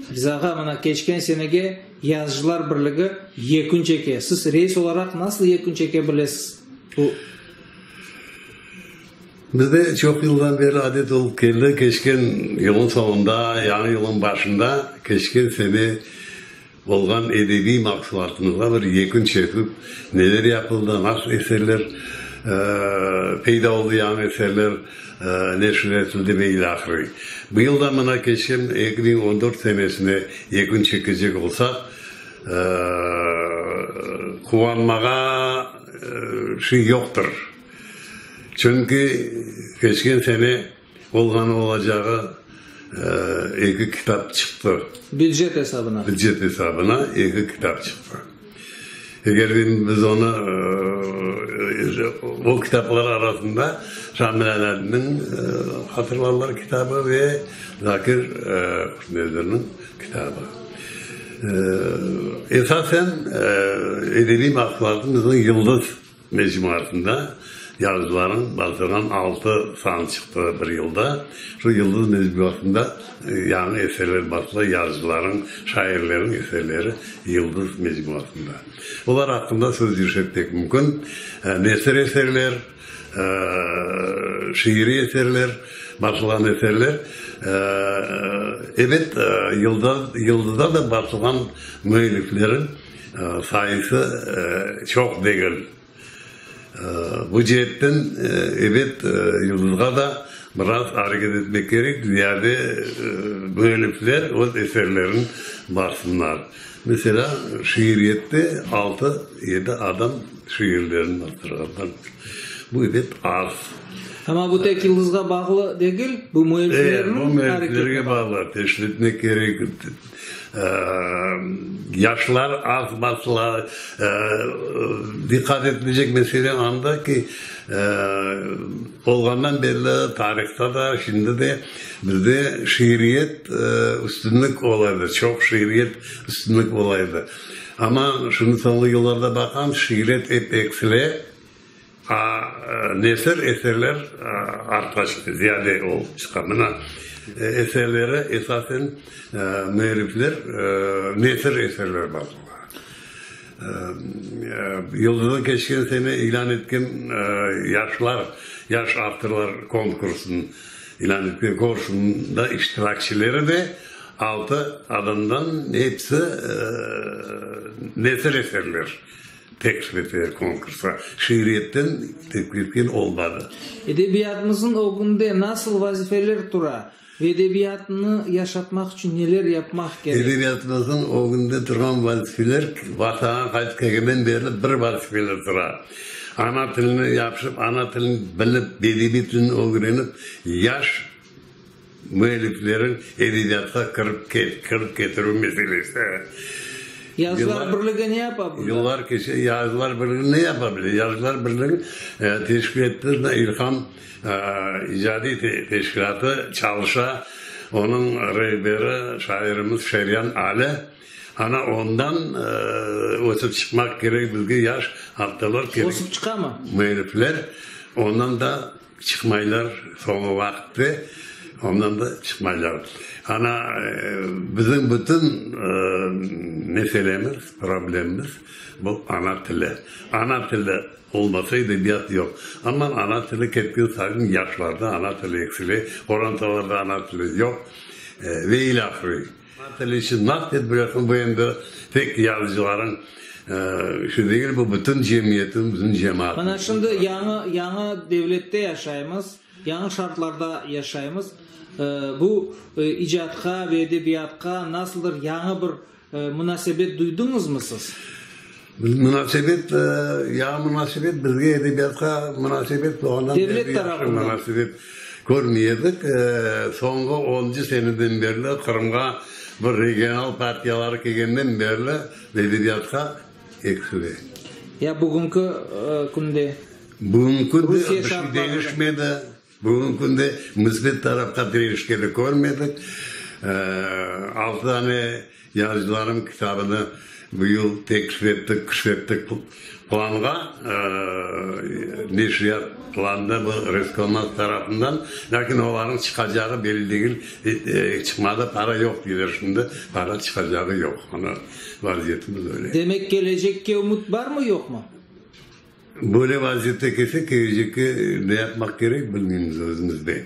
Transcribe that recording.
Hafiz ağa, mına keçken senege Yazıcılar birligi yekün çeke. Siz reis olaraq nasıl yekün çeke bilesiz bu? Bizde çoq yıldan berli adet olıp keldi, keçken yılnıñ soñunda, yañı yılnıñ başında keçken sene olğan edebiy mahsulatımızğa bir yekün çekip, neler yapıldı, nasıl eserler peyda oldı, yañı eserler neşir etildi ve ilâhre. Bu yıl da mına keçken 2014 senesine yekün çekecek olsaq, quvanmağa şey yoqtır. Çünki keçken sene olğanı olacağı eki kitap çıqtı. Bücet esabına. Bücet esabına eki kitap çıqtı. Eger biz onı, o kitaplar arasında Şamil Alâdinniñ Hatırlavlar kitabı ve Zakir Qurtnezirniñ kitabı. Esasen edebiy mahsulatımıznıñ Yıldız mecmuasında yazıcılarnıñ bastırğan altı san çıqtı bir yılda. Şu Yıldız mecmuasında yañı eserler basıla, yazıcılarnıñ, şairlerniñ eserleri Yıldız mecmuasında. Olar aqqında söz yürsetmek mümkün. Nesir eserler, şiiriy eserler, basılğan eserler. Ebet, Yıldızda da basılğan müelliflerniñ sayısı çoq degil. Bu ceetten, ebet, Yıldızğa da biraz areket etmek kerek, ziyade müellifler öz eserlerini bassınlar. Meselâ, şiiriyette altı, yedi adam şiirlerini bastırğanlar. Bu, ebet, az. Amma bu tek Yıldızğa bağlı degil, bu müelliflerniñ Bu müelliflerge bağlı. Teşkil etmek kerek. Yaşlar az basıla. Diqqat etilecek mesele anda ki, olğandan berli tarihta da, şimdi de bizde şiiriyet üstünlik ola edi, çoq şiiriyet üstünlik ola edi. Amma şimdi soñki yıllarda baqam, şiiriyet ep eksile. A nesir eserler artqaç ziyade olıp çıqa. Mına, eserleri esasen müellifler nesir eserler basıla. Yıldızı keçken sene ilân etken yaşlar, yaş avtorlar konkursın ilân etken konkursında iştirakçileri de altı adamdan episi nesir eserler. Teklif eteler konkursqa. Şiiriyetten teklif etken olmadı. Edebiyatımıznıñ ögünde nasıl vazifeler tura ve edebiyatnı yaşatmaq içün neler yapmaq kerek? Edebiyatımıznıñ ögünde turğan vazifeler, Vatanğa qaytıp kelgenden berli bir vazifeler tura. Ana tilini yapışıp, ana tilini bilip, edebiy tilini ögrenip, yaş Müellifleriñ edebiyatqa kirip kirip ketirüv meselesi. Yazıcılar birligi ne yapa bunda? Yıllar keçe, Yazıcılar birligi ne yapa bile? Yazıcılar birligi teşkil etti, İlham icadiy teşkilâtı çalışa, onıñ rehberi şairimiz Şeryan Ali. Ana ondan ösip çıqmaq kerek bizge yaş avtorlar kerek. Ösip çıqamı? Müellifler ondan da Çıqmaylar, soñu vaqıtte ondan da çıqmaylar. Ana, bizim bütün meselemiz, problemimiz bu ana tili. Ana tili olmasa edebiyat yoq. Amma ana tili ketken sayın yaşlarda ana tili eksile, qorantalarda ana tili yoq ve ilâhre. Ana tili içün nasıl tedbir yapsın, bu endi tek yazıcılarıñ işi degil, bu bütün cemiyetniñ, bütün cemaatnıñ. Mana şimdi yañı, yañı devlette yaşaymız, yañı şartlarda yaşaymız. Bu icatqa ve edebiyatqa nasıldır yañı bir munasebet duydıñızmı siz? Munasebet, yañı munasebet, bizge edebiyatqa munasebet olğandan berli yahşı munasebet körmey edik. Soñğı oncı seneden berli Qırımğa bir regional partiyaları kelgenden berli edebiyatqa eksile. Ya bugünki künde? Bugünki künde bir şey deñişmedi. Bugünki künde müsbet tarafqa deñişkeni körmedik. Altı dane yazıcılarnıñ kitabını Bu yıl teklif ettik, kirsettik planğa, neşriyat planına bu Reskomnats tarafından, lâkin olarnıñ çıqacağı belli degil, çıqmadı, para yoq deyler şimdi, para çıqacağı yoq, mana vaziyetimiz öyle. Demek, kelecekke ümüt barmı, yoqmı? Böyle vaziyette kelse, kelecekke ne yapmaq kerek, bilmeymiz özümiz de.